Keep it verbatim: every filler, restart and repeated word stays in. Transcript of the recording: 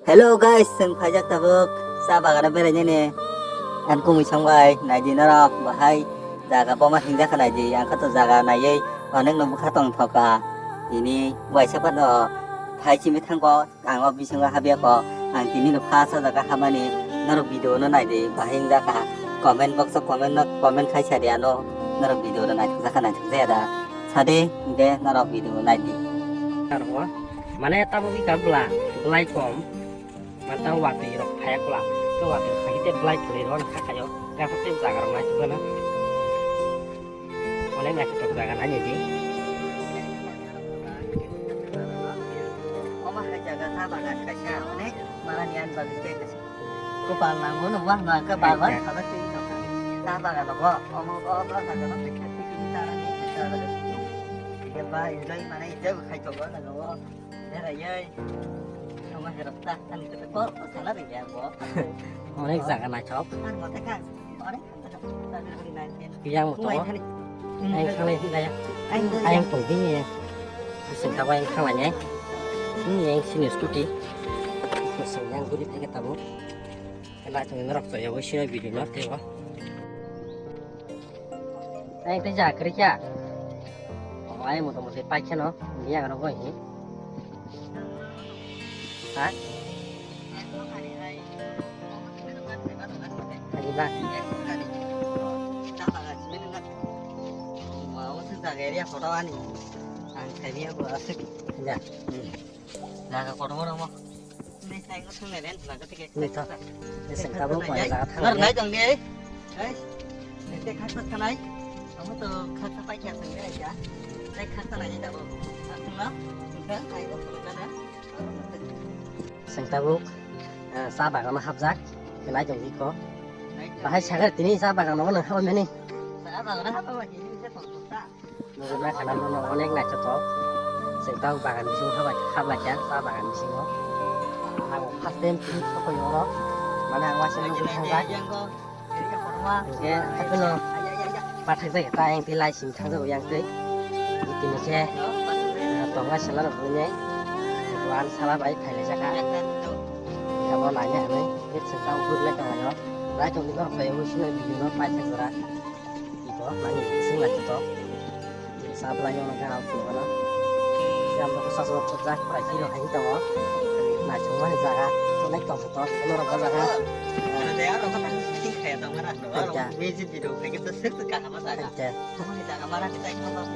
Hello guys, chwng phaijak tabuk cha bagano berainani. Ang kumui songbai naidi norok bahai jaga boma hingjak kha naidi. Ang khato jaga naiwi onek no bwkha tong thoka. Tini waisa phano phai simi thango, ang o bisingo habya kho. Ang tini no pha sa jaga hamani norok video no naidi bahai hingjak kha. Comment box o comment no comment khai sa di ano norok video no naithok jakha naithok jaya da. Sade hingke norok video naidi. Mane tabo bika bla, blai kom. Mane tabo watwi rok phaya bla. To watwi phai te blai kwlwi ron kha khayo. Gasa te jaga rok nai tukana. Onek nai tok jaga nai ni di. Oma hai jaga sa bagan kaisa onek mala ni an bagwi te kaisa. Kopal nango no wah na ka bar bar. Acha. Khaba twi tokha. Sa bagan no bo. Omo bo bo sa bagan no kaisa twi twi ta ni. Ba enjoy mane enjoy khai to bo na go. Berai, ei. Sama herok ta, ani kete kok, kok sana ring ya, bo. Onek jaga naithok. Ang mate kang, onek jaga naithok. Yang mo to. Kuwai khani. Ayang khanglai di laya. Ayang, ayang. Ayang tong di ya. Bising kabo ayang khanglai ya. Ini yang sini scooty. Bising yang guri pakai tabu. Kena itu ngerok to ya, wis ya video nanti wah. Ayang tei ja kwrwi kha. Omo ayang moto moto pai kheno, biyang rok bai hi. Ha? Ani ba. Ang kami aku asik. Ya. Jaga kotor mo. Nito. Nito, tabuk mai jaga thang. Nai tong di. Ei. Nete khaksa khanai. Amo to khaksa pai kya sangre ja. Nai khaksa nai da bo. Asuna. Nito ai ko kana. Seng tabuk, eh, sa bagan hapjak. Nai tong di ko. Bahai sagar tini sa bagan mo nang haba meni. Sa bagan haba lagi. Nugwi mankha na bono onek naithothok. Chwng tabuk bagan bisingo habai, hablai kha, cha bagan bisingo. Ang first time tini sokoi oro. Mane ang waisa nugwi thangjak. Hwnkhe hapheno pathakjak kha, ayang tei lai simi thangjago yang tei. Tini khe, ah, tongnai sala rok hwnwi. Wan sala bai phailaijakha. Abo laina hwnwi, chwng tabuk hurlai tonglaio. Lai tongni borok phaiwi sino video no paithak jora. Ito, nang ni bising lai to. Sa bla yo nang ka tu na. Yang ko sa so ko jak pra ki ro hai to. Na chung mani jaga, to nai to to, no ro jaga. Ada ya, ro ka ta sing kaya ta mara. Acha. Music video kaya kita sik ka hama jaga. Acha. Mani jaga mara kita ikon.